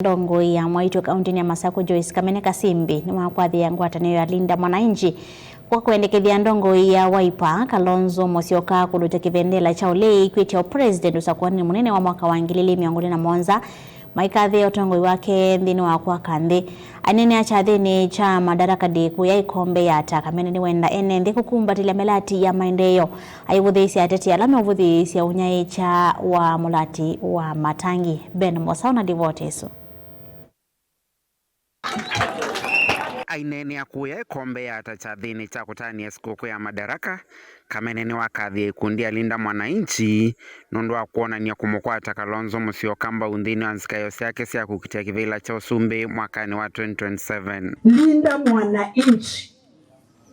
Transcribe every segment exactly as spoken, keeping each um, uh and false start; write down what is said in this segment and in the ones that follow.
Ndongoi ya Mwaitu kauntinĩ ya Masaku, Joyce Kamene Kasimbi, nĩwakwathĩĩa ngwatanĩo ya Linda Mwananchi kwa kwendekethya ndongoi ya Wiper, Kalonzo Musyoka, kũlũtya kĩvendela kya ũlei kwĩtya ũpresident ũsakuanĩ mũnene wa mwaka wa ngili ili mĩongo ĩlĩ na mũonza, maikathĩĩa ũtongoi wake nthĩnĩ wa kwaka nthĩ. Aineenea kyathĩnĩ kya Madaraka Day kũya ĩkombe ya ata, Kamene nĩwenda ene nthĩ kũkumbatĩlya mĩlati ya maendeeo, aivũthĩĩsya ateti ala meũvũthĩĩsya ũnyaĩĩkya wa mũlati wa Matangi. Ben Mosau na livoti ĩsu. Aineenea kũya ĩkombe ya ata kyathĩnĩ kya kũtanĩa sikũkũ ya Madaraka, Kamene nĩwakathĩe ikundi ya Linda Mwananchi nũndũ wa kwonany'a kũmũkwata Kalonzo Musyoka mbau nthĩnĩ wa nzikaĩo syake sya kũkitĩa kĩvĩla kya ũsumbĩ mwakanĩ wa twenty twenty-seven. Linda Mwananchi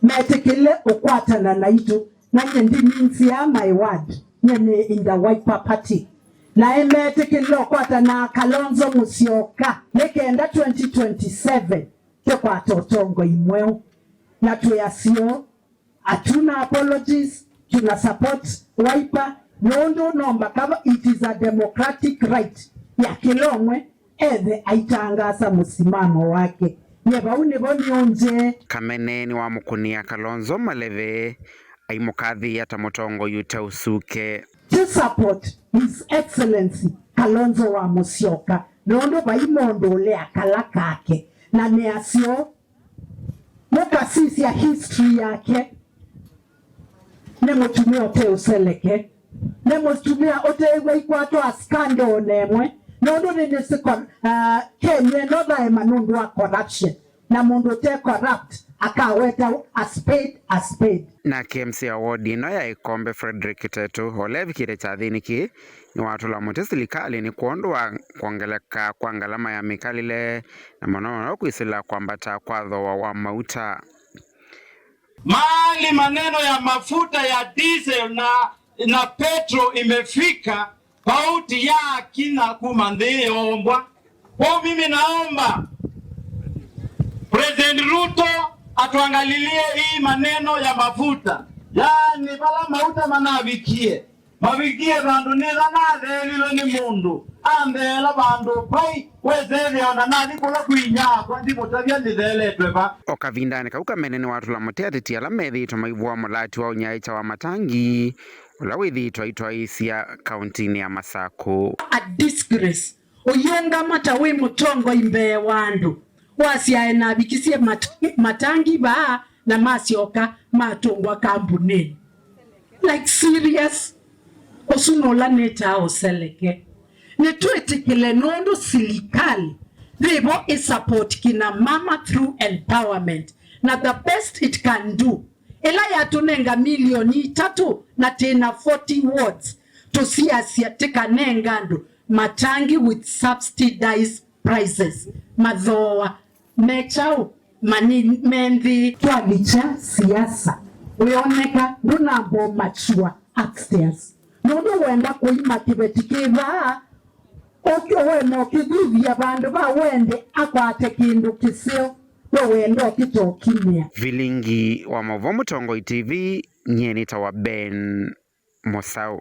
metĩkĩle ũkwatana naitũ, na nyie ndiminzĩa my word, nyie nĩ in the Wiper Party. Na ĩmetĩkĩle ũkwatana na Kalonzo Musyoka nĩ kenda twenty twenty-seven tũkwata ũtongoi mweũ. Na twĩ aseo, hatuna apologies, tuna support Wiper, nũndũ no mbaka, it is a democratic right ya kĩla ũmwe ethe aitangaasa mũsimamo wake. Nye vau nĩvo nĩũnzĩe. Kamene nĩwamũkũnĩa Kalonzo maleve, aimũkathĩĩa ta mũtongoi ũte ũsuke. To support His Excellency Kalonzo wa Musyoka, nũndũ vai mũndũ ũlea kala kake, na nĩ aseo. Mũkasisya history yake, nĩ mũtumĩa ũte ũseleke, nĩ mũtumĩa ũteĩw'a ikwatwa scandal o na ĩmwe, nũndũ nĩ nĩsĩ ko-, ah, Kenya ĩno thaema nũndũ wa corruption, na mũndũ ũte corrupt akaweta a spade a spade. Nake M C A wa ward ĩno ya Ĩkombe, Frederick Kĩtetũ, ũla evikĩte kyathĩnĩ kĩĩ, nĩwatũla mũtĩ silikalĩ nĩ kwondũ wa kwongeleka kwa ngalama ya mĩkalĩle, na mũno mũno kwĩsĩla kwambata kwa thooa wa mauta. Mahali maneno ya mafuta ya diesel na, na petrol imefika, pauti ya kina kuma nthĩ yombwa. Kwa mimi naomba President Ruto atuangalilie hii maneno ya mafuta, yaani vala mauta manavikie. Mavikie vandũ nĩtha natheelilwe nĩ mũndũ, antheela vandũ vai wesethĩa ona nathi kũla kwĩ inyia wakwa ndimũtavya nĩtheeletwe va. O kavindanĩ kau Kamene nĩwatũla mũtĩ ateti ala methĩĩtwe maivũa mũlati wa ũnyaĩĩkya wa Matangi, ũla wĩthĩĩtwe aitwaĩĩsya kauntinĩ ya Masakũ. A disgrace. Ũyĩũngama ta wĩ mũtongoi mbee wa andũ, wasyae navikisye mat-, Matangi vaa na masyoka matũngwa kambunĩnĩ. Like, serious? Ũsu nũla nĩtaa ũseleke. Nĩtwĩtĩkĩle nũndũ silikalĩ yĩvo ĩ support kina mama through empowerment, na the best it can do, ĩla yatũnenga milioni itatũ na twĩ na forty wards, tũsiasya tĩkanenga andũ Matangi with subsidized prices. Mathooa me kyaũ? Mani me nthĩ. Twalikya siasa, wĩoneka ndũnamba mature upstairs, nũndũ wenda kũima kĩveti kĩ vaa, ũke ũema ũkĩthuthya vandũ va wende akwate kĩndũ kĩseo, we wenda ũkĩta ũkimĩa. Vilingi wa maũvoo Mũtongoi T V, nyie nĩtawa Ben Mũsaũ.